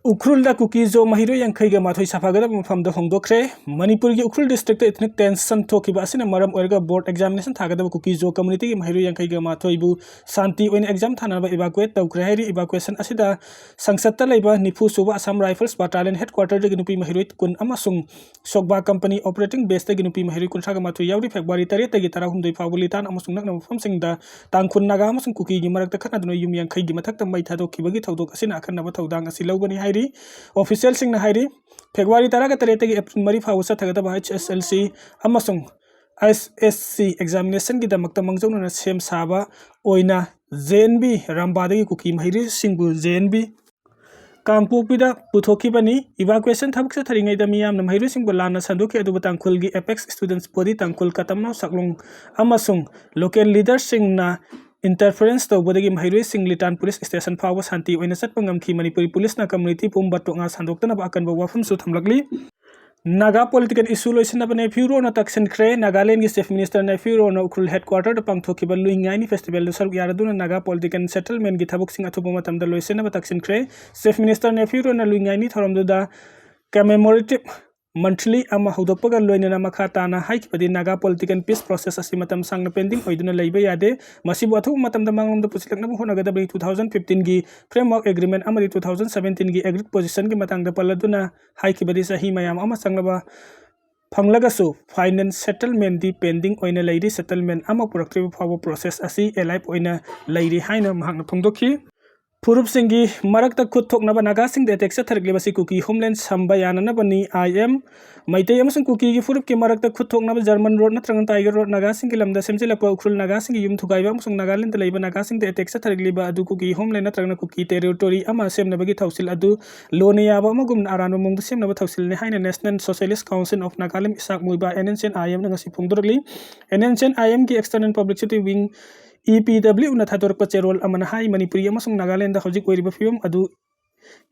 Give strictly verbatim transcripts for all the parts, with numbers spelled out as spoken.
ꯎꯈ꯭ꯔꯨꯜꯗ ꯀꯨꯀꯤ ꯖꯣ ꯃꯍꯩꯔꯣꯏ ꯌꯥꯡꯈꯩꯒ ꯃꯥꯊꯣꯏ ꯁꯥꯐꯒꯗꯕ ꯃꯐꯝꯗ ꯍꯣꯡꯗꯣꯛꯈ꯭ꯔꯦ꯫ ꯃꯅꯤꯄꯨꯔꯒꯤ ꯎꯈ꯭ꯔꯨꯜ district ꯇ ethnic tension ꯊꯣꯛꯈꯤꯕ ꯑꯁꯤꯅ ꯃꯔꯝ ꯑꯣꯏꯔꯒ board examination ꯊꯥꯒꯗꯕ ꯀꯨꯀꯤ ꯖꯣ community ꯒꯤ ꯃꯍꯩꯔꯣꯏ ꯌꯥꯡꯈꯩꯒ ꯃꯥꯊꯣꯏꯕꯨ ꯁꯥꯟꯇꯤ ꯑꯣꯏꯅ exam ꯊꯥꯅꯕ evacuate ꯇꯧꯈ꯭ꯔꯦ ꯍꯥꯏꯔꯤ꯫ Evacuation ꯑꯁꯤꯗ ꯁꯪꯁꯠꯇ ꯂꯩꯕ ꯅꯤꯐꯨ ꯁꯨꯕ Assam Rifles Battalion headquarter ꯗꯒꯤ ꯅꯨꯄꯤ ꯃꯍꯩꯔꯣꯏ ꯀꯨꯟ ꯑꯃꯁꯨꯡ ꯁꯣꯛꯕꯥ company operating base ꯇꯒꯤ ꯅꯨꯄꯤ ꯃꯍꯩꯔꯣꯏ ꯀꯨꯟꯊ꯭ꯔꯥꯒ ꯃꯥꯊꯣꯏ ꯌꯥꯎꯔꯤ꯫ February ꯇꯔꯦꯠꯇꯒꯤ ꯇꯔꯥꯍꯨꯝꯗꯣꯏ ꯐꯥꯎꯕ ꯂꯤꯇꯥꯟ ꯑꯃꯁꯨꯡ ꯅꯛꯅꯕ ꯃꯐꯝꯁꯤꯡꯗ ꯇꯥꯡꯈꯨꯜ ꯅꯥꯒꯥ ꯑꯃꯁꯨꯡ ꯀꯨꯀꯤꯒꯤ ꯃꯔꯛꯇ ꯈꯠꯅꯗꯨꯅ ꯌꯨꯝ ꯌꯥꯡꯈꯩꯒꯤ ꯃꯊꯛꯇ ꯃꯩ ꯊꯥꯗꯣꯛꯈꯤꯕꯒꯤ ꯊꯧꯗꯣꯛ ꯑꯁꯤꯅ ꯑꯈꯟꯅꯕ ꯊꯧꯗꯥꯡ ꯑꯁꯤ ꯂꯧꯒꯅꯤ ꯍꯥꯏꯔꯤ꯫ Official ꯁꯤꯡꯅ ꯍꯥꯏꯔꯤ, February ꯇꯔꯥꯒ ꯇꯔꯦꯠꯇꯒꯤ April ꯃꯔꯤ ꯐꯥꯎꯕ ꯆꯠꯊꯒꯗꯕ H S L C ꯑꯃꯁꯨꯡ S S C examination ꯒꯤꯗꯃꯛꯇ ꯃꯥꯡꯖꯧꯅꯅ ꯁꯦꯝ ꯁꯥꯕ ꯑꯣꯏꯅ J N V ꯔꯝꯕꯥꯗꯒꯤ ꯀꯨꯀꯤ ꯃꯍꯩꯔꯣꯏꯁꯤꯡꯕꯨ J N V ꯀꯥꯡꯄꯣꯛꯄꯤꯗ ꯄꯨꯊꯣꯛꯈꯤꯕꯅꯤ꯫ Evacuation ꯊꯕꯛ ꯆꯠꯊꯔꯤꯉꯩꯗ ꯃꯤꯌꯥꯝꯅ ꯃꯍꯩꯔꯣꯏꯁꯤꯡꯕꯨ ꯂꯥꯟꯅ ꯁꯟꯗꯣꯛꯈꯤ, ꯑꯗꯨꯕꯨ ꯇꯥꯡꯈꯨꯜꯒꯤ apex students body ꯇꯥꯡꯈꯨꯜ ꯀꯇꯝꯅꯥꯎ ꯁꯛꯂꯣꯡ ꯑꯃꯁꯨꯡ local leader ꯁꯤꯡꯅ interference ꯇꯧꯕꯗꯒꯤ ꯃꯍꯩꯔꯣꯏꯁꯤꯡ ꯂꯤꯇꯥꯟ police station ꯐꯥꯎꯕ ꯁꯥꯟꯇꯤ ꯑꯣꯏꯅ ꯆꯠꯄ ꯉꯝꯈꯤ꯫ ꯃꯅꯤꯄꯨꯔꯤ police ꯅ community ꯄꯨꯝꯕ ꯇꯣꯉꯥꯟ ꯁꯟꯗꯣꯛꯇꯅꯕ ꯑꯀꯟꯕ ꯋꯥꯐꯝꯁꯨ ꯊꯝꯂꯛꯂꯤ꯫ ꯅꯥꯒꯥ political issue ꯂꯣꯏꯁꯤꯟꯅꯕ ꯅꯦꯐ꯭ꯌꯨ ꯔꯤꯑꯣꯅ ꯇꯛꯁꯤꯟꯈ꯭ꯔꯦ꯫ ꯅꯥꯒꯥꯂꯦꯟꯒꯤ Chief Minister ꯅꯦꯐ꯭ꯌꯨ ꯔꯤꯑꯣꯅ ꯎꯈ꯭ꯔꯨꯜ headquarter ꯗ ꯄꯥꯡꯊꯣꯛꯈꯤꯕ ꯂꯨꯏꯉꯥꯏꯅꯤ festival ꯗ ꯁꯔꯨꯛ ꯌꯥꯔꯗꯨꯅ ꯅꯥꯒꯥ political settlement ꯒꯤ ꯊꯕꯛꯁꯤꯡ ꯑꯊꯨꯕ ꯃꯇꯝꯗ ꯂꯣꯏꯁꯤꯟꯅꯕ ꯇꯛꯁꯤꯟꯈ꯭ꯔꯦ꯫ Chief Minister ꯅꯦꯐ꯭ꯌꯨ ꯔꯤꯑꯣꯅ ꯂꯨꯏꯉꯥꯏꯅꯤ ꯊꯧꯔꯝꯗꯨꯗ commemorative monthly ꯑꯃ ꯍꯧꯗꯣꯛꯄꯒ ꯂꯣꯏꯅꯅ ꯃꯈꯥ ꯇꯥꯅ ꯍꯥꯏꯈꯤꯕꯗꯤ, ꯅꯥꯒꯥ political peace process ꯑꯁꯤ ꯃꯇꯝ ꯁꯥꯡꯅ pending ꯑꯣꯏꯗꯨꯅ ꯂꯩꯕ ꯌꯥꯗꯦ꯫ ꯃꯁꯤꯕꯨ ꯑꯊꯨꯕ ꯃꯇꯝꯗ ꯃꯥꯡꯂꯣꯝꯗ ꯄꯨꯁꯤꯜꯂꯛꯅꯕ ꯍꯣꯠꯅꯒꯗꯕꯅꯤ꯫ Two thousand fifteen ꯒꯤ Framework Agreement ꯑꯃꯗꯤ two thousand seventeen ꯒꯤ agreed position ꯒꯤ ꯃꯇꯥꯡꯗ ꯄꯜꯂꯗꯨꯅ ꯍꯥꯏꯈꯤꯕꯗꯤ, ꯆꯍꯤ ꯃꯌꯥꯝ ꯑꯃ ꯆꯪꯂꯕ ꯐꯪꯂꯒꯁꯨ final settlement ꯗꯤ pending ꯑꯣꯏꯅ ꯂꯩꯔꯤ꯫ Settlement ꯑꯃ ꯄꯨꯔꯛꯇ꯭ꯔꯤꯕ ꯐꯥꯎꯕ process ꯑꯁꯤ alive ꯑꯣꯏꯅ ꯂꯩꯔꯤ ꯍꯥꯏꯅ ꯃꯍꯥꯛꯅ ꯐꯣꯡꯗꯣꯛꯈꯤ꯫ ꯐꯨꯔꯨꯞꯁꯤꯡꯒꯤ ꯃꯔꯛꯇ ꯈꯨꯠ ꯊꯣꯛꯅꯕ ꯅꯥꯒꯥꯁꯤꯡꯗ attack ꯆꯠꯊꯔꯛꯂꯤꯕ ꯑꯁꯤ ꯀꯨꯀꯤ homeland ꯁꯝꯕ ꯌꯥꯅꯅꯕꯅꯤ꯫ I M, ꯃꯩꯇꯩ ꯑꯃꯁꯨꯡ ꯀꯨꯀꯤꯒꯤ ꯐꯨꯔꯨꯞꯀꯤ ꯃꯔꯛꯇ ꯈꯨꯠ ꯊꯣꯛꯅꯕ German Road ꯅꯠꯇ꯭ꯔꯒꯅ Tiger Road ꯅꯥꯒꯥꯁꯤꯡꯒꯤ ꯂꯝꯗ ꯁꯦꯝꯖꯤꯜꯂꯛꯄ ꯎꯈ꯭ꯔꯨꯜ ꯅꯥꯒꯥꯁꯤꯡꯒꯤ ꯌꯨꯝ ꯊꯨꯒꯥꯏꯕ ꯑꯃꯁꯨꯡ ꯅꯥꯒꯥꯂꯦꯟꯗ ꯂꯩꯕ ꯅꯥꯒꯥꯁꯤꯡꯗ attack ꯆꯠꯊꯔꯛꯂꯤꯕ ꯑꯗꯨ ꯀꯨꯀꯤ homeland ꯅꯠꯇ꯭ꯔꯒꯅ ꯀꯨꯀꯤ territory ꯑꯃ ꯁꯦꯝꯅꯕꯒꯤ ꯊꯧꯁꯤꯜ ꯑꯗꯨ ꯂꯣꯅ ꯌꯥꯕ ꯑꯃꯒꯨꯝꯅ ꯑꯔꯥꯟꯕ ꯃꯑꯣꯡꯗ ꯁꯦꯝꯅꯕ ꯊꯧꯁꯤꯜꯅꯤ ꯍꯥꯏꯅ National Socialist Council of Nagaland, Isaac ꯃꯨꯏꯕ, N N C N I M ꯅ ꯉꯁꯤ ꯐꯣꯡꯗꯣꯔꯛꯂꯤ꯫ N N C N I M ꯒꯤ External Publicity Wing, E P W ꯅ ꯊꯥꯗꯣꯔꯛꯄ ꯆꯦꯔꯣꯜ ꯑꯃꯅ ꯍꯥꯏ, ꯃꯅꯤꯄꯨꯔꯤ ꯑꯃꯁꯨꯡ ꯅꯥꯒꯥꯂꯦꯟꯗ ꯍꯧꯖꯤꯛ ꯑꯣꯏꯔꯤꯕ ꯐꯤꯕꯝ ꯑꯗꯨ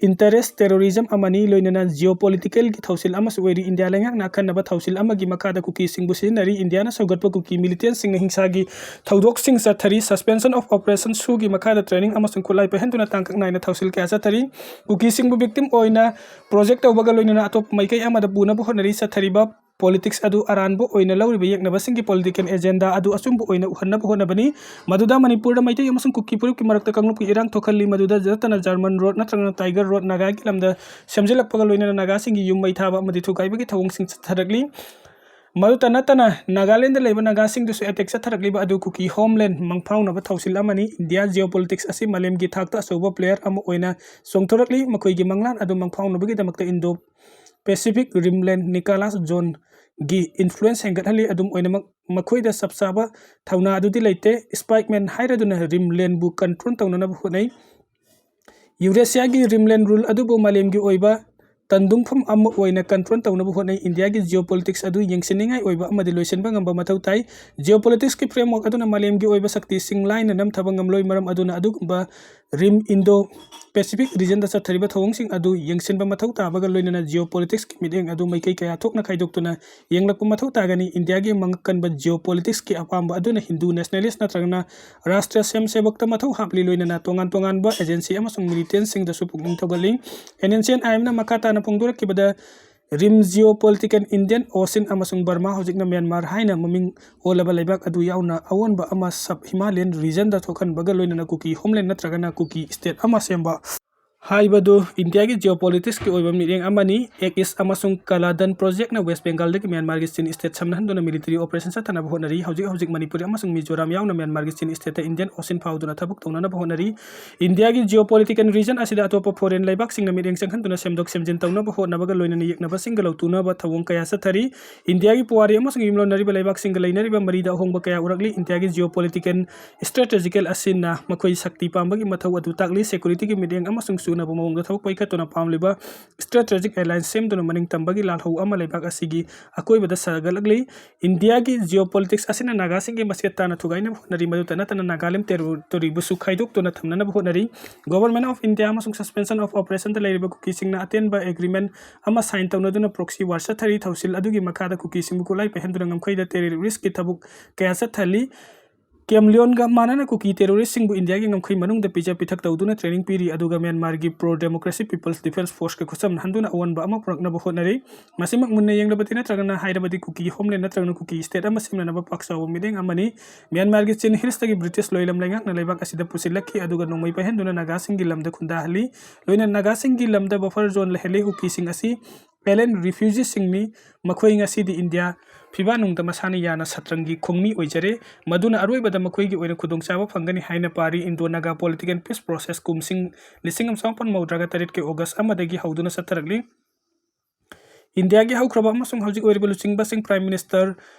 interest terrorism ꯑꯃꯅꯤ, ꯂꯣꯏꯅꯅ geopoliticalꯒꯤ ꯊꯧꯁꯤꯜ ꯑꯃꯁꯨ ꯑꯣꯏꯔꯤ꯫ ꯏꯟꯗꯤꯌꯥ ꯂꯩꯉꯥꯛꯅ ꯑꯈꯟꯅꯕ ꯊꯧꯁꯤꯜ ꯑꯃꯒꯤ ꯃꯈꯥꯗ ꯀꯨꯀꯤꯁꯤꯡꯕꯨ ꯁꯤꯖꯤꯟꯅꯔꯤ꯫ ꯏꯟꯗꯤꯌꯥꯅ ꯁꯧꯒꯠꯄ ꯀꯨꯀꯤ militantꯁꯤꯡꯅ ꯍꯤꯡꯁꯥꯒꯤ ꯊꯧꯗꯣꯛꯁꯤꯡ ꯆꯠꯊꯔꯤ꯫ Suspension of Operation SOOꯒꯤ ꯃꯈꯥꯗ training ꯑꯃꯁꯨꯡ ꯈꯨꯠꯂꯥꯏ ꯄꯥꯏꯍꯟꯗꯨꯅ ꯇꯥꯡꯀꯛ ꯅꯥꯏꯅ ꯊꯧꯁꯤꯜ ꯀꯌꯥ ꯆꯠꯊꯔꯤ꯫ ꯀꯨꯀꯤꯁꯤꯡꯕꯨ victim ꯑꯣꯏꯅ project ꯇꯧꯕꯒ ꯂꯣꯏꯅꯅ ꯑꯇꯣꯞꯄ ꯃꯥꯏꯀꯩ ꯑꯃꯗ ꯄꯨꯅꯕ ꯍꯣꯠꯅꯔꯤ꯫ ꯆꯠꯊꯔꯤꯕ politics ꯑꯗꯨ ꯑꯔꯥꯟꯕ ꯑꯣꯏꯅ ꯂꯧꯔꯤꯕ ꯌꯦꯛꯅꯕꯁꯤꯡꯒꯤ political agenda ꯑꯗꯨ ꯑꯆꯨꯝꯕ ꯑꯣꯏꯅ ꯎꯍꯟꯅꯕ ꯍꯣꯠꯅꯕꯅꯤ꯫ ꯃꯗꯨꯗ ꯃꯅꯤꯄꯨꯔꯗ ꯃꯩꯇꯩ ꯑꯃꯁꯨꯡ ꯀꯨꯀꯤ ꯐꯨꯔꯨꯞꯀꯤ ꯃꯔꯛꯇ ꯀꯥꯡꯂꯨꯞꯀꯤ ꯏꯔꯥꯡ ꯊꯣꯛꯍꯜꯂꯤ꯫ ꯃꯗꯨꯗ ꯅꯠꯇꯅ German road ꯅꯠꯇ꯭ꯔꯒꯅ Tiger road ꯅꯥꯒꯥꯒꯤ ꯂꯝꯗ ꯁꯦꯝꯖꯤꯜꯂꯛꯄꯒ ꯂꯣꯏꯅꯅ ꯅꯥꯒꯥꯁꯤꯡꯒꯤ ꯌꯨꯝ ꯃꯩ ꯊꯥꯕ ꯑꯃꯗꯤ ꯊꯨꯒꯥꯏꯕꯒꯤ ꯊꯧꯑꯣꯡꯁꯤꯡ ꯆꯠꯊꯔꯛꯂꯤ꯫ ꯃꯗꯨꯇ ꯅꯠꯇꯅ ꯅꯥꯒꯥꯂꯦꯟꯗ ꯂꯩꯕ ꯅꯥꯒꯥꯁꯤꯡꯗꯁꯨ attack ꯆꯠꯊꯔꯛꯂꯤꯕ ꯑꯗꯨ ꯀꯨꯀꯤ homeland ꯃꯪꯐꯥꯎꯅꯕ ꯊꯧꯁꯤꯜ ꯑꯃꯅꯤ꯫ ꯏꯟꯗꯤꯌꯥ geopolitics ꯑꯁꯤ ꯃꯥꯂꯦꯝꯒꯤ ꯊꯥꯛꯇ ꯑꯆꯧꯕ player ꯑꯃ ꯑꯣꯏꯅ ꯆꯣꯡꯊꯣꯔꯛꯂꯤ꯫ ꯃꯈꯣꯏꯒꯤ ꯃꯪꯂꯥꯟ ꯑꯗꯨ ꯃꯪꯐꯥꯎꯅꯕꯒꯤꯗꯃꯛꯇ Indo Pacific Rimland Nicholas Jonesꯒꯤ influence ꯍꯦꯟꯒꯠꯍꯜꯂꯤ꯫ ꯑꯗꯨꯝ ꯑꯣꯏꯅꯃꯛ, ꯃꯈꯣꯏꯗ ꯆꯞ ꯆꯥꯕ ꯊꯧꯅꯥ ꯑꯗꯨꯗꯤ ꯂꯩꯇꯦ꯫ Spikeman ꯍꯥꯏꯔꯗꯨꯅ Rimlandꯕꯨ control ꯇꯧꯅꯅꯕ ꯍꯣꯠꯅꯩ꯫ ꯌꯨꯔꯦꯁꯤꯌꯥꯒꯤ Rimland rule ꯑꯗꯨꯕꯨ ꯃꯥꯂꯦꯝꯒꯤ ꯑꯣꯏꯕ ꯇꯟꯗꯨꯡꯐꯝ ꯑꯃ ꯑꯣꯏꯅ control ꯇꯧꯅꯕ ꯍꯣꯠꯅꯩ꯫ ꯏꯟꯗꯤꯌꯥꯒꯤ geopolitics ꯑꯗꯨ ꯌꯦꯡꯁꯤꯟꯅꯤꯡꯉꯥꯏ ꯑꯣꯏꯕ ꯑꯃꯗꯤ ꯂꯣꯏꯁꯤꯟꯕ ꯉꯝꯕ ꯃꯊꯧ ꯇꯥꯏ꯫ Geopoliticsꯀꯤ framework ꯑꯗꯨꯅ ꯃꯥꯂꯦꯝꯒꯤ ꯑꯣꯏꯕ ꯁꯛꯇꯤꯁꯤꯡ ꯂꯥꯏꯅ ꯅꯝꯊꯕ ꯉꯝꯂꯣꯏ꯫ ꯃꯔꯝ ꯑꯗꯨꯅ ꯑꯗꯨꯒꯨꯝꯕ Rim Indo Pacific regionꯗ ꯆꯠꯊꯔꯤꯕ ꯊꯧꯑꯣꯡꯁꯤꯡ ꯑꯗꯨ ꯌꯦꯡꯁꯤꯟꯕ ꯃꯊꯧ ꯇꯥꯕꯒ ꯂꯣꯏꯅꯅ geopoliticsꯀꯤ ꯃꯤꯠꯌꯦꯡ ꯑꯗꯨ ꯃꯥꯏꯀꯩ ꯀꯌꯥ ꯊꯣꯛꯅ ꯈꯥꯏꯗꯣꯛꯇꯨꯅ ꯌꯦꯡꯂꯛꯄ ꯃꯊꯧ ꯇꯥꯒꯅꯤ꯫ ꯏꯟꯗꯤꯌꯥꯒꯤ ꯃꯉꯛ ꯀꯟꯕ geopoliticsꯀꯤ ꯑꯄꯥꯝꯕ ꯑꯗꯨꯅ Hindu nationalist ꯅꯠꯇ꯭ꯔꯒꯅ ꯔꯥꯁꯇ꯭ꯔ ꯁꯦꯝ ꯁꯦꯕꯛꯇ ꯃꯊꯧ ꯍꯥꯞꯂꯤ, ꯂꯣꯏꯅꯅ ꯇꯣꯉꯥꯟ ꯇꯣꯉꯥꯟꯕ agency ꯑꯃꯁꯨꯡ militantꯁꯤꯡꯗꯁꯨ ꯄꯨꯛꯅꯤꯡ ꯊꯧꯒꯠꯂꯤ꯫ NNCN IMꯅ ꯃꯈꯥ ꯇꯥꯅ ꯐꯣꯡꯗꯣꯔꯛꯈꯤꯕꯗ, Rim Geopolitical Indian Ocean ꯑꯃꯁꯨꯡ ꯕꯔꯃꯥ, ꯍꯧꯖꯤꯛꯅ ꯃ꯭ꯌꯥꯟꯃꯥꯔ ꯍꯥꯏꯅ ꯃꯃꯤꯡ ꯑꯣꯜꯂꯕ ꯂꯩꯕꯥꯛ ꯑꯗꯨ ꯌꯥꯎꯅ ꯑꯑꯣꯟꯕ ꯑꯃ sub Himalayan regionꯗ ꯊꯣꯛꯍꯟꯕꯒ ꯂꯣꯏꯅꯅ ꯀꯨꯀꯤ homeland ꯅꯠꯇ꯭ꯔꯒꯅ ꯀꯨꯀꯤ state ꯑꯃ ꯁꯦꯝꯕ ꯍꯥꯏꯕꯗꯨ ꯏꯟꯗꯤꯌꯥꯒꯤ geopoliticsꯀꯤ ꯑꯣꯏꯕ ꯃꯤꯠꯌꯦꯡ ꯑꯃꯅꯤ꯫ Act East ꯑꯃꯁꯨꯡ Kaladan projectꯅ West Bengalꯗꯒꯤ ꯃ꯭ꯌꯥꯟꯃꯥꯔꯒꯤ Chin state ꯁꯝꯅꯍꯟꯗꯨꯅ military operation ꯆꯠꯊꯅꯕ ꯍꯣꯠꯅꯔꯤ꯫ ꯍꯧꯖꯤꯛ ꯍꯧꯖꯤꯛ ꯃꯅꯤꯄꯨꯔ ꯑꯃꯁꯨꯡ ꯃꯤꯖꯣꯔꯥꯝ ꯌꯥꯎꯅ ꯃ꯭ꯌꯥꯟꯃꯥꯔꯒꯤ Chin stateꯇ Indian Ocean ꯐꯥꯎꯗꯨꯅ ꯊꯕꯛ ꯇꯧꯅꯅꯕ ꯍꯣꯠꯅꯔꯤ꯫ ꯏꯟꯗꯤꯌꯥꯒꯤ geopolitical region ꯑꯁꯤꯗ ꯑꯇꯣꯞꯄ foreign ꯂꯩꯕꯥꯛꯁꯤꯡꯅ ꯃꯤꯠꯌꯦꯡ ꯆꯪꯍꯟꯗꯨꯅ ꯁꯦꯝꯗꯣꯛ ꯁꯦꯝꯖꯤꯟ ꯇꯧꯅꯕ ꯍꯣꯠꯅꯕꯒ ꯂꯣꯏꯅꯅ ꯌꯦꯛꯅꯕꯁꯤꯡꯒ ꯂꯧꯊꯣꯛꯅꯕ ꯊꯧꯑꯣꯡ ꯀꯌꯥ ꯆꯠꯊꯔꯤ꯫ ꯏꯟꯗꯤꯌꯥꯒꯤ ꯄꯨꯋꯥꯔꯤ ꯑꯃꯁꯨꯡ ꯌꯨꯝꯂꯣꯟꯅꯔꯤꯕ ꯂꯩꯕꯥꯛꯁꯤꯡꯒ ꯂꯩꯅꯔꯤꯕ ꯃꯔꯤꯗ ꯑꯍꯣꯡꯕ ꯀꯌꯥ ꯎꯔꯛꯂꯤ꯫ ꯏꯟꯗꯤꯌꯥꯒꯤ geopolitical strategical ꯑꯁꯤꯅ ꯃꯈꯣꯏ ꯁꯛꯇꯤ ꯄꯥꯝꯕꯒꯤ ꯃꯊꯧ ꯑꯗꯨ ꯇꯥꯛꯂꯤ꯫ Securityꯒꯤ ꯃꯤꯠꯌꯦꯡ ꯑꯃꯁꯨꯡ ꯆꯨꯅꯕ ꯃꯑꯣꯡꯗ ꯊꯕꯛ ꯄꯥꯏꯈꯠꯇꯨꯅ ꯄꯥꯝꯂꯤꯕ strategic alliance ꯁꯦꯝꯗꯨꯅ ꯃꯅꯤꯡ ꯇꯝꯕꯒꯤ ꯂꯥꯜꯍꯧ ꯑꯃ ꯂꯩꯕꯥꯛ ꯑꯁꯤꯒꯤ ꯑꯀꯣꯏꯕꯗ ꯁꯥꯒꯠꯂꯛꯂꯤ꯫ ꯏꯟꯗꯤꯌꯥꯒꯤ geopolitics ꯑꯁꯤꯅ ꯅꯥꯒꯥꯁꯤꯡꯒꯤ ꯃꯁꯦꯠ ꯇꯥꯅ ꯊꯨꯒꯥꯏꯅꯕ ꯍꯣꯠꯅꯔꯤ꯫ ꯃꯗꯨꯇ ꯅꯠꯇꯅ ꯅꯥꯒꯥꯂꯦꯟ territoryꯕꯨꯁꯨ ꯈꯥꯏꯗꯣꯛꯇꯨꯅ ꯊꯝꯅꯅꯕ ꯍꯣꯠꯅꯔꯤ꯫ Government of India ꯑꯃꯁꯨꯡ suspension of operationꯗ ꯂꯩꯔꯤꯕ ꯀꯨꯀꯤꯁꯤꯡꯅ ꯑꯇꯦꯟꯕ agreement ꯑꯃ sign ꯇꯧꯅꯗꯨꯅ proxy war ꯆꯠꯊꯔꯤ꯫ ꯊꯧꯁꯤꯜ ꯑꯗꯨꯒꯤ ꯃꯈꯥꯗ ꯀꯨꯀꯤꯁꯤꯡꯕꯨ ꯈꯨꯠꯂꯥꯏ ꯄꯥꯏꯍꯟꯗꯨꯅ ꯉꯝꯈꯩꯗ terroristꯀꯤ ꯊꯕꯛ ꯀꯌꯥ ꯆꯠꯊꯍꯜꯂꯤ꯫ ꯀꯦꯝꯂꯤꯌꯣꯟꯒ ꯃꯥꯟꯅꯅ ꯀꯨꯀꯤ terroristꯁꯤꯡꯕꯨ ꯏꯟꯗꯤꯌꯥꯒꯤ ꯉꯝꯈꯩ ꯃꯅꯨꯡꯗ ꯄꯤꯖ ꯄꯤꯊꯛ ꯇꯧꯗꯨꯅ training ꯄꯤꯔꯤ꯫ ꯑꯗꯨꯒ ꯃ꯭ꯌꯥꯟꯃꯥꯔꯒꯤ pro democracy People's Defence Forceꯀ ꯈꯨꯠꯁꯝꯅꯍꯟꯗꯨꯅ ꯑꯑꯣꯟꯕ ꯑꯃ ꯄꯨꯔꯛꯅꯕ ꯍꯣꯠꯅꯔꯤ꯫ ꯃꯁꯤꯃꯛ ꯃꯨꯟꯅ ꯌꯦꯡꯂꯕꯗꯤ ꯅꯠꯇ꯭ꯔꯒꯅ ꯍꯥꯏꯔꯕꯗꯤ ꯀꯨꯀꯤ homeland ꯅꯠꯇ꯭ꯔꯒꯅ ꯀꯨꯀꯤ state ꯑꯃ ꯁꯦꯝꯅꯅꯕ ꯄꯥꯛ ꯆꯥꯎꯕ ꯃꯤꯠꯌꯦꯡ ꯑꯃꯅꯤ꯫ ꯃ꯭ꯌꯥꯟꯃꯥꯔꯒꯤ ꯆꯤꯟ ꯍꯤꯜꯁꯇꯒꯤ ꯕ꯭ꯔꯤꯇꯤꯁ ꯂꯣꯏꯂꯝ ꯂꯩꯉꯥꯛꯅ ꯂꯩꯕꯥꯛ ꯑꯁꯤꯗ ꯄꯨꯁꯤꯜꯂꯛꯈꯤ, ꯑꯗꯨꯒ ꯅꯣꯡꯃꯩ ꯄꯥꯏꯍꯟꯗꯨꯅ ꯅꯥꯒꯥꯁꯤꯡꯒꯤ ꯂꯝꯗ ꯈꯨꯟꯗꯥꯍꯜꯂꯤ꯫ ꯂꯣꯏꯅꯅ ꯅꯥꯒꯥꯁꯤꯡꯒꯤ ꯂꯝꯗ buffer zone ꯂꯩꯍꯜꯂꯤ꯫ ꯀꯨꯀꯤꯁꯤꯡ ꯑꯁꯤ alien refugeeꯁꯤꯡꯅꯤ꯫ ꯃꯈꯣꯏ ꯉꯁꯤꯗꯤ ꯏꯟꯗꯤꯌꯥ ꯐꯤꯕꯥꯅꯨꯡꯗ ꯃꯁꯥꯅ ꯌꯥꯅ ꯁꯇ꯭ꯔꯪꯒꯤ ꯈꯣꯡꯃꯤ ꯑꯣꯏꯖꯔꯦ꯫ ꯃꯗꯨꯅ ꯑꯔꯣꯏꯕꯗ ꯃꯈꯣꯏꯒꯤ ꯑꯣꯏꯅ ꯈꯨꯗꯣꯡꯆꯥꯕ ꯐꯪꯒꯅꯤ ꯍꯥꯏꯅ ꯄꯥꯔꯤ꯫ Indo-Naga political peace process ꯀꯨꯝꯁꯤꯡ ꯂꯤꯁꯤꯡ ꯑꯃ ꯆꯃꯥꯄꯟ ꯃꯧꯗ꯭ꯔꯥꯒ ꯇꯔꯦꯠꯀꯤ August ꯑꯃꯗꯒꯤ ꯍꯧꯗꯨꯅ ꯆꯠꯊꯔꯛꯂꯤ꯫ ꯏꯟꯗꯤꯌꯥꯒꯤ ꯍꯧꯈ꯭ꯔꯕ ꯑꯃꯁꯨꯡ ꯍꯧꯖꯤꯛ ꯑꯣꯏꯔꯤꯕ ꯂꯨꯆꯤꯡꯕꯁꯤꯡ Prime Minister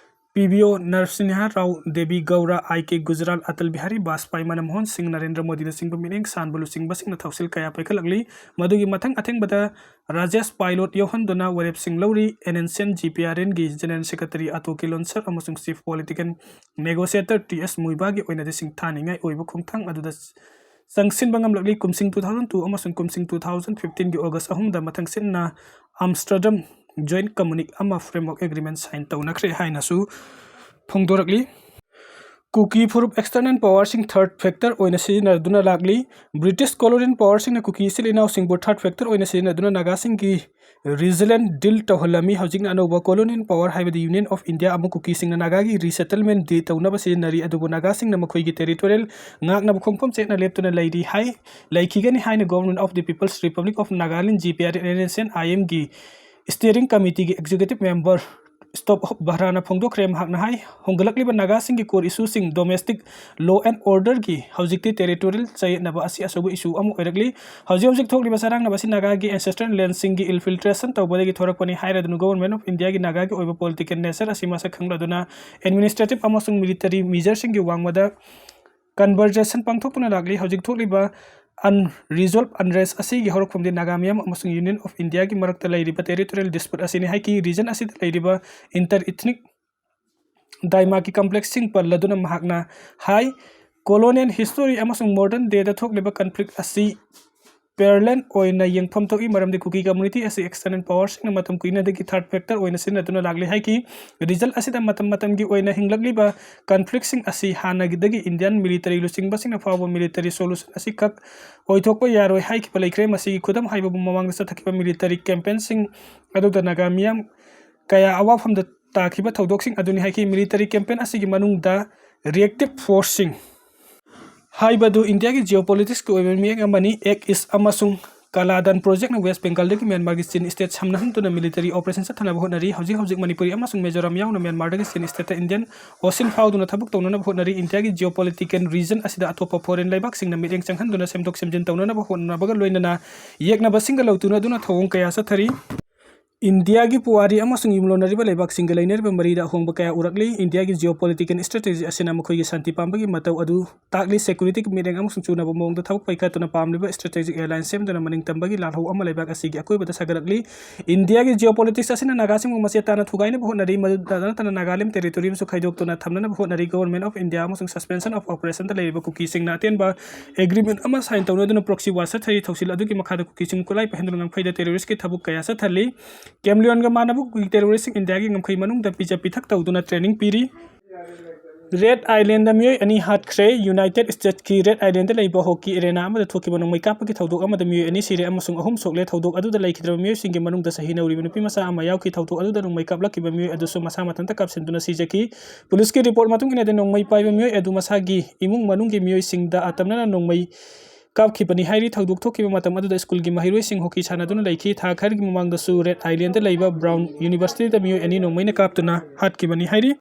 ꯄꯤ ꯕꯤ ꯑꯣ ꯅꯔꯁꯤꯡꯍ ꯔꯥꯎ, ꯗꯦꯕꯤ ꯒꯧꯔꯥ, ꯑꯥꯏ ꯀꯦ ꯒꯨꯖꯔꯥꯜ, ꯑꯇꯜ ꯕꯤꯍꯥꯔꯤ ꯕꯥꯖꯄꯥꯏ, ꯃꯅꯃꯣꯍꯟ ꯁꯤꯡ, ꯅꯔꯦꯟꯗ꯭ꯔ ꯃꯣꯗꯤꯅꯆꯤꯡꯕ ꯃꯤꯠꯌꯦꯡ ꯁꯥꯟꯕ ꯂꯨꯆꯤꯡꯕꯁꯤꯡꯅ ꯊꯧꯁꯤꯜ ꯀꯌꯥ ꯄꯥꯏꯈꯠꯂꯛꯂꯤ꯫ ꯃꯗꯨꯒꯤ ꯃꯊꯪ ꯑꯊꯦꯡꯕꯗ ꯔꯥꯖꯦꯁ ꯄꯥꯏꯂꯣꯠ ꯌꯥꯎꯍꯟꯗꯨꯅ ꯋꯥꯔꯦꯞꯁꯤꯡ ꯂꯧꯔꯤ꯫ NSCN-GPRNꯒꯤ General Secretary ꯑꯇꯣ ꯀꯤꯂꯣꯟꯁꯔ ꯑꯃꯁꯨꯡ Chief Political Negotiator ꯇꯤ ꯑꯦꯁ ꯃꯨꯏꯕꯥꯒꯤ ꯑꯣꯏꯅꯗꯤ ꯁꯤꯡꯊꯥꯅꯤꯡꯉꯥꯏ ꯑꯣꯏꯕ ꯈꯣꯡꯊꯥꯡ ꯑꯗꯨꯗ ꯆꯪꯁꯤꯟꯕ ꯉꯝꯂꯛꯂꯤ꯫ ꯀꯨꯝꯁꯤꯡ two thousand two ꯑꯃꯁꯨꯡ ꯀꯨꯝꯁꯤꯡ two thousand fifteenꯒꯤ August ꯑꯍꯨꯝꯗ ꯃꯊꯪꯁꯤꯠꯅ Amsterdam Joint Communique ꯑꯃ Framework Agreement sign ꯇꯧꯅꯈ꯭ꯔꯦ ꯍꯥꯏꯅꯁꯨ ꯐꯣꯡꯗꯣꯔꯛꯂꯤ꯫ ꯀꯨꯀꯤ ꯐꯨꯔꯨꯞ external powerꯁꯤꯡ third factor ꯑꯣꯏꯅ ꯁꯤꯖꯤꯟꯅꯗꯨꯅ ꯂꯥꯛꯂꯤ꯫ British colonial powerꯁꯤꯡꯅ ꯀꯨꯀꯤ ꯏꯆꯤꯜ ꯏꯅꯥꯎꯁꯤꯡꯕꯨ third factor ꯑꯣꯏꯅ ꯁꯤꯖꯤꯟꯅꯗꯨꯅ ꯅꯥꯒꯥꯁꯤꯡꯒꯤ regional deal ꯇꯧꯍꯜꯂꯝꯃꯤ꯫ ꯍꯧꯖꯤꯛꯅ ꯑꯅꯧꯕ colonial power ꯍꯥꯏꯕꯗꯤ Union of India ꯑꯃ ꯀꯨꯀꯤꯁꯤꯡꯅ ꯅꯥꯒꯥꯒꯤ resettlement ꯗꯤ ꯇꯧꯅꯕ ꯁꯤꯖꯤꯟꯅꯔꯤ, ꯑꯗꯨꯕꯨ ꯅꯥꯒꯥꯁꯤꯡꯅ ꯃꯈꯣꯏꯒꯤ territorial ꯉꯥꯛꯅꯕ ꯈꯣꯡꯐꯝ ꯆꯦꯠꯅ ꯂꯦꯞꯇꯨꯅ ꯂꯩꯔꯤ ꯍꯥꯏ, ꯂꯩꯈꯤꯒꯅꯤ ꯍꯥꯏꯅ Government of the People's Republic of Nagaland, GPRN, NSCN-IMꯒꯤ Steering Committeeꯒꯤ Executive Member ꯁ꯭ꯇꯣꯞ ꯕꯍꯔꯥꯅ ꯐꯣꯡꯗꯣꯛꯈ꯭ꯔꯦ꯫ ꯃꯍꯥꯛꯅ ꯍꯥꯏ, ꯍꯣꯡꯒꯠꯂꯛꯂꯤꯕ ꯅꯥꯒꯥꯁꯤꯡꯒꯤ core issueꯁꯤꯡ, domestic law and orderꯒꯤ ꯍꯧꯖꯤꯛꯇꯤ territorial ꯆꯌꯦꯠꯅꯕ ꯑꯁꯤ ꯑꯆꯧꯕ issue ꯑꯃ ꯑꯣꯏꯔꯛꯂꯤ꯫ ꯍꯧꯖꯤꯛ ꯍꯧꯖꯤꯛ ꯊꯣꯛꯂꯤꯕ ꯆꯔꯥꯡꯅꯕ ꯑꯁꯤ ꯅꯥꯒꯥꯒꯤ ancestral landꯁꯤꯡꯒꯤ infiltration ꯇꯧꯕꯗꯒꯤ ꯊꯣꯔꯛꯄꯅꯤ ꯍꯥꯏꯔꯗꯨꯅ Government of Indiaꯒꯤ ꯅꯥꯒꯥꯒꯤ ꯑꯣꯏꯕ political nature ꯑꯁꯤ ꯃꯁꯛ ꯈꯪꯂꯗꯨꯅ administrative ꯑꯃꯁꯨꯡ military measureꯁꯤꯡꯒꯤ ꯋꯥꯡꯃꯗ conversation ꯄꯥꯡꯊꯣꯛꯇꯨꯅ ꯂꯥꯛꯂꯤ꯫ ꯍꯧꯖꯤꯛ ꯊꯣꯛꯂꯤꯕ unresolved unrest ꯑꯁꯤꯒꯤ ꯍꯧꯔꯛꯐꯝꯗꯤ ꯅꯥꯒꯥ ꯃꯤꯌꯥꯝ ꯑꯃꯁꯨꯡ Union of Indiaꯒꯤ ꯃꯔꯛꯇ ꯂꯩꯔꯤꯕ territorial dispute ꯑꯁꯤꯅꯤ ꯍꯥꯏꯈꯤ꯫ Region ꯑꯁꯤꯗ ꯂꯩꯔꯤꯕ inter ethnic diasporic conflictꯁꯤꯡ ꯄꯜꯂꯗꯨꯅ ꯃꯍꯥꯛꯅ ꯍꯥꯏ, colonial history ꯑꯃꯁꯨꯡ modern dayꯗ ꯊꯣꯛꯂꯤꯕ conflict ꯑꯁꯤ parallel ꯑꯣꯏꯅ ꯌꯦꯡꯐꯝ ꯊꯣꯛꯏ, ꯃꯔꯝꯗꯤ ꯀꯨꯀꯤ community ꯑꯁꯤ external powerꯁꯤꯡꯅ ꯃꯇꯝ ꯀꯨꯏꯅꯗꯒꯤ third factor ꯑꯣꯏꯅ ꯁꯤꯖꯤꯟꯅꯗꯨꯅ ꯂꯥꯛꯂꯤ ꯍꯥꯏꯈꯤ꯫ Region ꯑꯁꯤꯗ ꯃꯇꯝ ꯃꯇꯝꯒꯤ ꯑꯣꯏꯅ ꯍꯤꯡꯂꯛꯂꯤꯕ conflictꯁꯤꯡ ꯑꯁꯤ ꯍꯥꯟꯅꯒꯤꯗꯒꯤ Indian military ꯂꯨꯆꯤꯡꯕꯁꯤꯡꯅ ꯐꯥꯎꯕ military solution ꯑꯁꯤꯈꯛ ꯑꯣꯏꯊꯣꯛꯄ ꯌꯥꯔꯣꯏ ꯍꯥꯏꯈꯤꯕ ꯂꯩꯈ꯭ꯔꯦ꯫ ꯃꯁꯤꯒꯤ ꯈꯨꯗꯝ ꯍꯥꯏꯕꯕꯨ ꯃꯃꯥꯡꯗ ꯆꯠꯊꯈꯤꯕ military campaignꯁꯤꯡ ꯑꯗꯨꯗ ꯅꯥꯒꯥ ꯃꯤꯌꯥꯝ ꯀꯌꯥ ꯑꯋꯥꯐꯝꯗ ꯇꯥꯈꯤꯕ ꯊꯧꯗꯣꯛꯁꯤꯡ ꯑꯗꯨꯅꯤ ꯍꯥꯏꯈꯤ꯫ Military campaign ꯑꯁꯤꯒꯤ ꯃꯅꯨꯡꯗ reactive forceꯁꯤꯡ ꯍꯥꯏꯕꯗꯨ ꯏꯟꯗꯤꯌꯥꯒꯤ geopoliticsꯀꯤ ꯑꯣꯏꯕ ꯃꯤꯠꯌꯦꯡ ꯑꯃꯅꯤ꯫ Act East ꯑꯃꯁꯨꯡ ꯀꯥꯂꯥꯗꯥꯟ projectꯅ West Bengalꯗꯒꯤ ꯃ꯭ꯌꯥꯟꯃꯥꯔꯒꯤ Chin state ꯁꯝꯅꯍꯟꯗꯨꯅ military operation ꯆꯠꯊꯅꯕ ꯍꯣꯠꯅꯔꯤ꯫ ꯍꯧꯖꯤꯛ ꯍꯧꯖꯤꯛ ꯃꯅꯤꯄꯨꯔꯤ ꯑꯃꯁꯨꯡ ꯃꯤꯖꯣꯔꯥꯝ ꯌꯥꯎꯅ ꯃ꯭ꯌꯥꯟꯃꯥꯔꯗꯒꯤ Chin stateꯇ Indian ocean ꯐꯥꯎꯗꯨꯅ ꯊꯕꯛ ꯇꯧꯅꯅꯕ ꯍꯣꯠꯅꯔꯤ꯫ ꯏꯟꯗꯤꯌꯥꯒꯤ geopolitical region ꯑꯁꯤꯗ ꯑꯇꯣꯞꯄ foreign ꯂꯩꯕꯥꯛꯁꯤꯡꯅ ꯃꯤꯠꯌꯦꯡ ꯆꯪꯍꯟꯗꯨꯅ ꯁꯦꯝꯗꯣꯛ ꯁꯦꯝꯖꯤꯟ ꯇꯧꯅꯅꯕ ꯍꯣꯠꯅꯕꯒ ꯂꯣꯏꯅꯅ ꯌꯦꯛꯅꯕꯁꯤꯡꯒ ꯂꯧꯇꯨꯅꯗꯨꯅ ꯊꯧꯑꯣꯡ ꯀꯌꯥ ꯆꯠꯊꯔꯤ꯫ ꯏꯟꯗꯤꯌꯥꯒꯤ ꯄꯨꯋꯥꯔꯤ ꯑꯃꯁꯨꯡ ꯌꯨꯝꯂꯣꯟꯅꯔꯤꯕ ꯂꯩꯕꯥꯛꯁꯤꯡꯒ ꯂꯩꯅꯔꯤꯕ ꯃꯔꯤꯗ ꯑꯍꯣꯡꯕ ꯀꯌꯥ ꯎꯔꯛꯂꯤ꯫ ꯏꯟꯗꯤꯌꯥꯒꯤ geopolitical strategy ꯑꯁꯤꯅ ꯃꯈꯣꯏꯒꯤ ꯁꯥꯟꯇꯤ ꯄꯥꯝꯕꯒꯤ ꯃꯇꯧ ꯑꯗꯨ ꯇꯥꯛꯂꯤ꯫ Security ꯃꯤꯠꯌꯦꯡ ꯑꯃꯁꯨꯡ ꯆꯨꯅꯕ ꯃꯑꯣꯡꯗ ꯊꯕꯛ ꯄꯥꯏꯈꯠꯇꯨꯅ ꯄꯥꯝꯂꯤꯕ strategic alliance ꯁꯦꯝꯗꯨꯅ ꯃꯅꯤꯡ ꯇꯝꯕꯒꯤ ꯂꯥꯜꯍꯧ ꯑꯃ ꯂꯩꯕꯥꯛ ꯑꯁꯤꯒꯤ ꯑꯀꯣꯏꯕꯗ ꯁꯥꯒꯠꯂꯛꯂꯤ꯫ ꯏꯟꯗꯤꯌꯥꯒꯤ geopolitics ꯑꯁꯤꯅ ꯅꯥꯒꯥꯁꯤꯡꯕꯨ ꯃꯆꯦꯠ ꯇꯥꯅ ꯊꯨꯒꯥꯏꯅꯕ ꯍꯣꯠꯅꯔꯤ꯫ ꯃꯗꯨꯗ ꯅꯠꯇꯅ ꯅꯥꯒꯥꯂꯦꯟ territory ꯑꯃꯁꯨ ꯈꯥꯏꯗꯣꯛꯇꯨꯅ ꯊꯝꯅꯅꯕ ꯍꯣꯠꯅꯔꯤ꯫ Government of India ꯑꯃꯁꯨꯡ suspension of operationꯗ ꯂꯩꯔꯤꯕ ꯀꯨꯀꯤꯁꯤꯡꯅ ꯑꯇꯦꯟꯕ agreement ꯑꯃ sign ꯇꯧꯅꯗꯨꯅ proxy war ꯆꯠꯊꯔꯤ꯫ ꯊꯧꯁꯤꯜ ꯑꯗꯨꯒꯤ ꯃꯈꯥꯗ ꯀꯨꯀꯤꯁꯤꯡ ꯈꯨꯠꯂꯥꯏ ꯄꯥꯏꯍꯟꯗꯨꯅ ꯉꯝꯈꯩꯗ terroristꯀꯤ ꯊꯕꯛ ꯀꯌꯥ ꯆꯠꯊꯍꯜꯂꯤ꯫ ꯀꯦꯝꯂꯤꯌꯣꯟꯒ ꯃꯥꯟꯅꯕ ꯀꯨꯀꯤ terroristꯁꯤꯡ ꯏꯟꯗꯤꯌꯥꯒꯤ ꯉꯝꯈꯩ ꯃꯅꯨꯡꯗ ꯄꯤꯖ ꯄꯤꯊꯛ ꯇꯧꯗꯨꯅ training ꯄꯤꯔꯤ꯫ Red Islandꯗ ꯃꯤꯑꯣꯏ ꯑꯅꯤ ꯍꯥꯠꯈ꯭ꯔꯦ꯫ United Statesꯀꯤ Red Islandꯗ ꯂꯩꯕ hockey arena ꯑꯃꯗ ꯊꯣꯛꯈꯤꯕ ꯅꯣꯡꯃꯩ ꯀꯥꯞꯄꯒꯤ ꯊꯧꯗꯣꯛ ꯑꯃꯗ ꯃꯤꯑꯣꯏ ꯑꯅꯤ ꯁꯤꯔꯦ ꯑꯃꯁꯨꯡ ꯑꯍꯨꯝ ꯁꯣꯛꯂꯦ꯫ ꯊꯧꯗꯣꯛ ꯑꯗꯨꯗ ꯂꯩꯈꯤꯗ꯭ꯔꯕ ꯃꯤꯑꯣꯏꯁꯤꯡꯒꯤ ꯃꯅꯨꯡꯗ ꯆꯍꯤ ꯅꯧꯔꯤꯕ ꯅꯨꯄꯤ ꯃꯆꯥ ꯑꯃ ꯌꯥꯎꯈꯤ꯫ ꯊꯧꯗꯣꯛ ꯑꯗꯨꯗ ꯅꯣꯡꯃꯩ ꯀꯥꯞꯂꯛꯈꯤꯕ ꯃꯤꯑꯣꯏ ꯑꯗꯨꯁꯨ ꯃꯁꯥ ꯃꯊꯟꯇ ꯀꯥꯞꯁꯤꯟꯗꯨꯅ ꯁꯤꯖꯈꯤ꯫ Policeꯀꯤ report ꯃꯇꯨꯡ ꯏꯟꯅꯗꯤ ꯅꯣꯡꯃꯩ ꯄꯥꯏꯕ ꯃꯤꯑꯣꯏ ꯑꯗꯨ ꯃꯁꯥꯒꯤ ꯏꯃꯨꯡ ꯃꯅꯨꯡꯒꯤ ꯃꯤꯑꯣꯏꯁꯤꯡꯗ ꯑꯇꯝꯅꯅ ꯅꯣꯡꯃꯩ ꯀꯥꯞꯈꯤꯕꯅꯤ ꯍꯥꯏꯔꯤ꯫ ꯊꯧꯗꯣꯛ ꯊꯣꯛꯈꯤꯕ ꯃꯇꯝ ꯑꯗꯨꯗ ꯁ꯭ꯀꯨꯜꯒꯤ ꯃꯍꯩꯔꯣꯏꯁꯤꯡ hockey ꯁꯥꯟꯅꯗꯨꯅ ꯂꯩꯈꯤ꯫ ꯊꯥ ꯈꯔꯒꯤ ꯃꯃꯥꯡꯗꯁꯨ Red Islandꯗ ꯂꯩꯕ Brown Universityꯗ ꯃꯤꯑꯣꯏ ꯑꯅꯤ ꯅꯣꯡꯃꯩꯅ ꯀꯥꯞꯇꯨꯅ ꯍꯥꯠꯈꯤꯕꯅꯤ ꯍꯥꯏꯔꯤ꯫